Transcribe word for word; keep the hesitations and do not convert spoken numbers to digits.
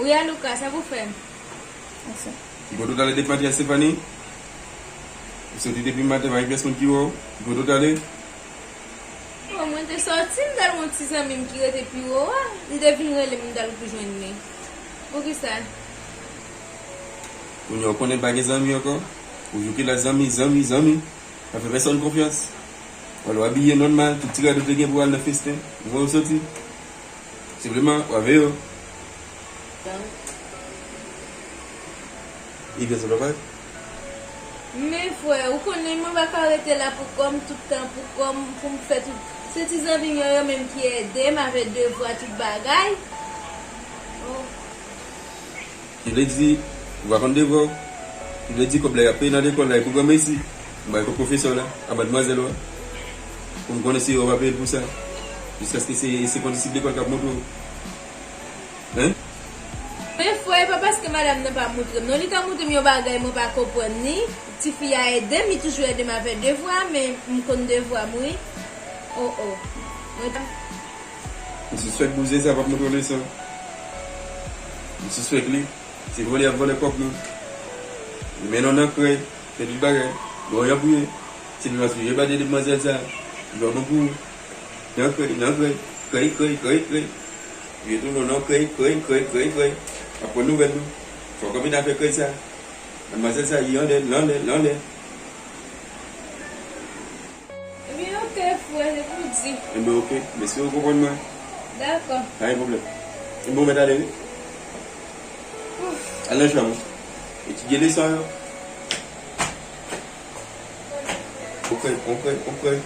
Wi, Alouka, sa pou fè? Ki kote w t ale depi maten a, Stéphanie? Ou soti depi maten, pa gen pyès moun ki wè w. Ki kote w t ale? Bon, mwen te sòti, m t al wè yon ti zanmi m ki rete pi wo a. Li te vin rele m, m t al pou jwenn li. Poukisa? Kounye a, ou konnen l pa gen zanmi ankò? Ou jouke la zanmi, zanmi, zanmi. Pa fè pèsonn konfyans. W al w abiye nòmal, tout ti rad ou te gen pou w al nan festen. Ou wè ou soti. Senpleman, w a veye w. Ebyen, sa pa pare. Men frè, ou konnen mwen pa ka rete la pou kò m tout tan, pou kò m, pou m fè tout. Se ti zanmi m yo, yo menm ki ede m avèk devwa, tout bagay. Oh. Ki vle di, ou pa konn devwa w. Ki vle di, kòb la y ap peye nan lekòl la, e pou granmesi. M bay kòb pwofesè w la, a madmwazèl ou a. Pou m konnen si yo pa peye l pou sa. Jiskaske se, se kondisip lekòl k ap montre w. Hein? Men frè, e pa paske madanm nan pa montre m, non, li ka montre m yon bagay mwen pa konprann ni. Tifi a ede m, li toujou ede m avèk devwa, men m konn devwa m, wi. Oh, oh. Mwen ta M sispèk bouzen sa p ap montre w leson. M sispèk li. Se vòlè y ap vòlè kòb nou. Li mennen w nan krèy, fè tout bagay. Bon, y ap priye. Se li m ap priye, pa de demwazèl sa. Li pa bon pou ou. Nan krèy, nan krèy. Krèy, krèy, krèy, krèy. Priye tou non, nan krèy, krèy, krèy, krèy, krèy. Ap pran nouvèl nou. Fò w kanpe nan afè krèy sa. Madmwazèl sa, li anlè, l anlè, l anlè. Ebyen, oke, frè, se pou di. Ebyen, oke. M espere w konprann mwen. Dakò. Pa gen pwoblèm. Ebyen, ou mèt ale, wi. Al nan chanm ou. Etidye leson yo. Oke, oke, oke.